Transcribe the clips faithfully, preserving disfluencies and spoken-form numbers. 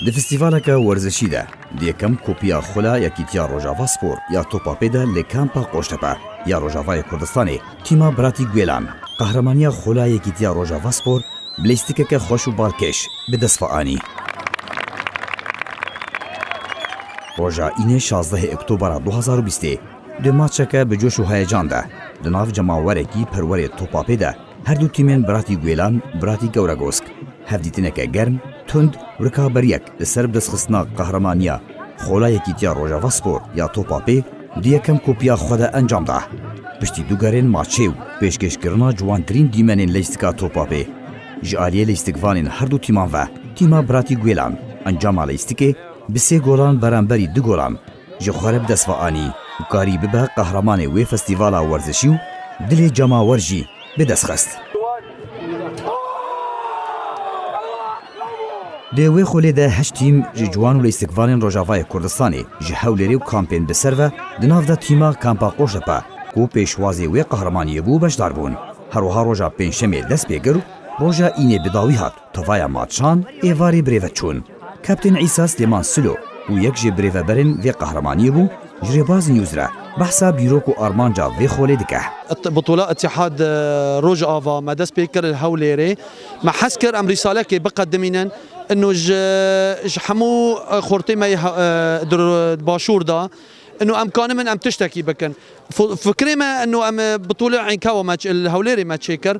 Di festîvaleke werzişî de, di yekem kopiya Xula Yekîtiya Rojava Spor ya Topa Pê de li Kampa Qoştepe ya Rojavayê Kurdistanê, tîma Biratî Guêlan, qehramaniya Xula Yekîtiya Rojava Spor, bi leysikeke xweş û balkêş bi dest ve anî. Roja Înê şazdehê Oktobera du hazar û bîstê, di maçeke bi coş û heyecan de, di nav cemawerekî perwerê Topa Pê de, her du tîmên Biratî Guêlan, Biratî Gewregosk, hevdîtineke germ, tund, rikaberiyek li ser bidestxistina qehramaniya Xola Yekîtiya Rojava Spor ya Topa Pê di yekem kopiya xwe de encam da. Piştî du gerên maçê û pêşkêşkirina ciwantirîn dîmenên leystika Topa Pê, ji aliyê leystikvanên her du tîman ve, tîma Biratî Guêlan encama leystikê bi sê golan beramberî du golan ji xwe re bi dest ve anî û karî bibe qehremanê wê festîvala werzişî û dilê cemawer jî bi dest xist. Di wê xolê de heşt tîm ji ciwan û leystikvanên Rojavayê Kurdistanê ji Hewlêrê û kampên bi ser ve di nav de tîma Kampa Qoştepe ku pêşwazê wê qehremaniyê bû beşdar bûn. Her wiha roja Pêncşemê dest pê kir û roja Înê bi dawî hat. Tevaya maçan êvarê birêve çûn. Kaptên Îsa Silêman Silo û yek ji birêveberên vê qehremaniyê bû, ji Rêbaz News re behsa dîrok û armanca vê xolê dike. Bitola Îtîhad, e, Rojava me dest pê kir li Hewlêrê. Me hez kir em rîsalekê biqedimînin. Ino ji, ji hemû, e, xortê me yê he-, e, di ro-, başûr de. Ino em kanibin em tiştekî bikin. F-, fikrê me ino em, e, bitûlê Eynkawa me ç-, li Hewlêrê me çêkir.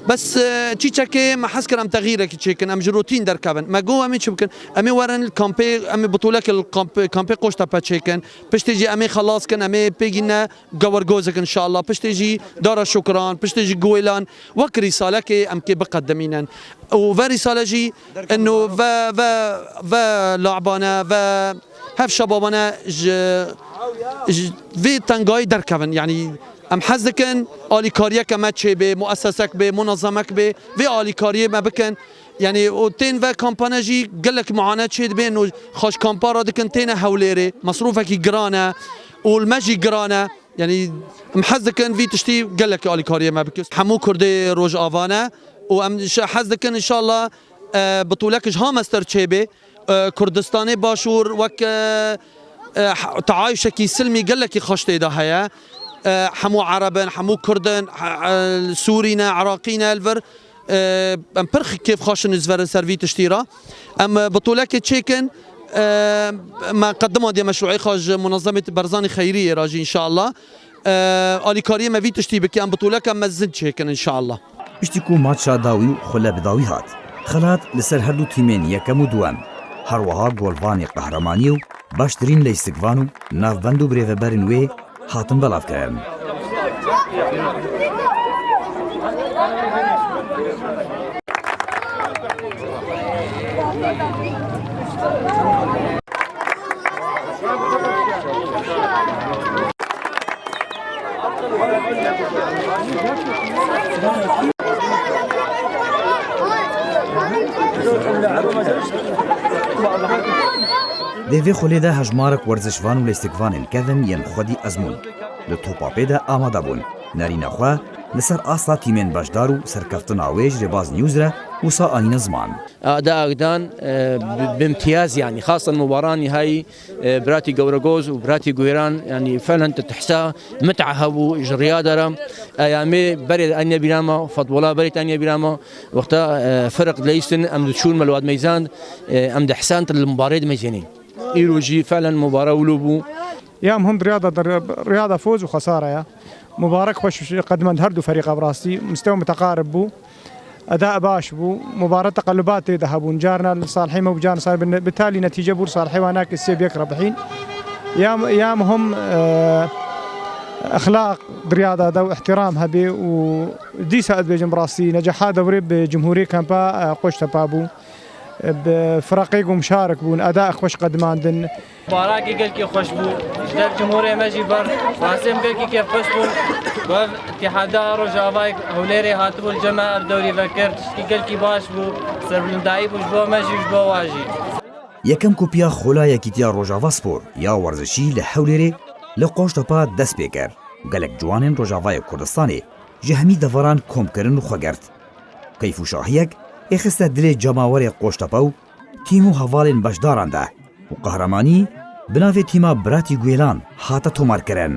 Bes, e, çîçekê me hez kir em texyîrekî çêkin, em ji rotîn derkevin. Me got em ê çi bikin? Em ê werin li kampê, em ê bitûlekê li kamp-, kampê Qoştepe çêkin. Piştê jî em ê xelas kin, em ê pêgîne Gewergozek inşallah. Piştê jî Dara Şukran, piştê jî Guêlan. Wek rîsalekê em kê biqedimînin. Û ve rîsale jî ino ve, ve, ve labane, ve Hev şebabane ji, ji vê tengayî derkevin. Yanî em hez dikin alîkariyeke me çêbê, muessesek bê, munezemek bê, vê alîkariyê me bikin. Yanî û tên ve kampane jî gelek muane çêdibên û xaş kampa re dikin têne Hewlêrê. Mesrûfekî giran e û li me jî giran e. Yanî em hez dikin vî tiştî gelek alîkariyê me bikin. Hemû Kurdê Rojava ne û em şi-, hez dikin înşallah, e, bitûlek ji ha mestir çêbê. E, Kurdistanê Başûr wek, e, e, h-, teayişekî silmî gelekî xweş tê de heye. E, hemû Ereb in, hemû Kurd in, he-, e, Sûrî ne, Iraqî ne, li vir, e, em pir kêfxweş in ji ver ser vî tiştî re. Em, e, bitûlekê çêkin, e, me qedimandiye meşrûê xwe ji Munezemê Berzanî Xeyriyê re jî înşallah. E, alîkariyê me vî tiştî bike, em bitûleke mezin çêkin înşallah. Piştî ku maça dawî û xule bi dawî hat, xelat li ser her du tîmên yekem û duwem, her wiha golvanê qehremaniyê û baştirîn leystikvan û navbend û birêveberên wê hatin belavkirin. Di vê xulê de hejmarek werzişvan û lêstikvanên kevin yên xwedî ezmûn li topa pê de amade bûn. Nerîna xwe li ser asta tîmên beşdar û serkeftina wê ji Rêbaz News re wisa anîne ziman. Ada Agdan, e, bi, bi imtiyaz, yani, xasen mubara nihayî, e, biratî Gewregoz û biratî Guêran, yani, felen te tehsa mit'a hebû ji riyada re. Eyamê berê aniye bîra me, futbola berê aniye bîra me. Wexta, e, firq dileyîstin, em diçûn me li wad meyzand, e, em dihsand li mubarê dimeyzênî. Îro jî felen mubara wilo bû. Ya muhim riyada, riyada foz û xesara ya. Mubarek xweş qedimend her du ferîqa bi rastî. Mistewa muteqarib bû. Eda baş bû. Mubarek teqellubat tê de hebûn. Carna li salihê me bû, carna salihê bi, bi talî netîce bû li salihê wan nake sê bi yek re bihîn. Ya, ya muhim, e, exlaq di riyada de û ihtiram hebê û dîsa ez dibêjim bi rastî necaha dewrê bi cumhurê kampa, e, Qoştepa bû. Bi firaqê ku mişarik bûn, eda xweş qedimandin. Barakê gelkî xweş bû. Ji dev cumhurê me jî ber. Rastî em gelkî kêfxweş bûn. Ku ev Îtîhada Rojavayê Hewlêrê hatibû li cem me ev dewrî vekir. Tiştkî gelkî baş bû. Serbilindayî bû ji bo me jî û ji bo wan jî. Yekem Kupiya Xola Yekîtiya Rojava Spor ya werzişî li Hewlêrê li Qoştepa dest pê kir. Gelek ciwanên Rojavayê Kurdistanê ji hemî deveran kom kirin û xwe girt. Keyf û şahiyek ê xiste dilê cemawerê Qoştepe û tîm û hevalên beşdaran de û qehremanî bi navê tîma Biratî Guêlan hate tomarkirin.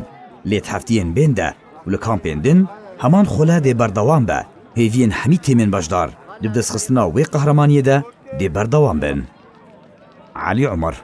Lê di heftiyên bên de û li kampên din heman xole dê berdewam be. Hêviyên hemî tîmên beşdar di bidestxistina wê qehremaniyê de dê berdewam bin. Elî Omer,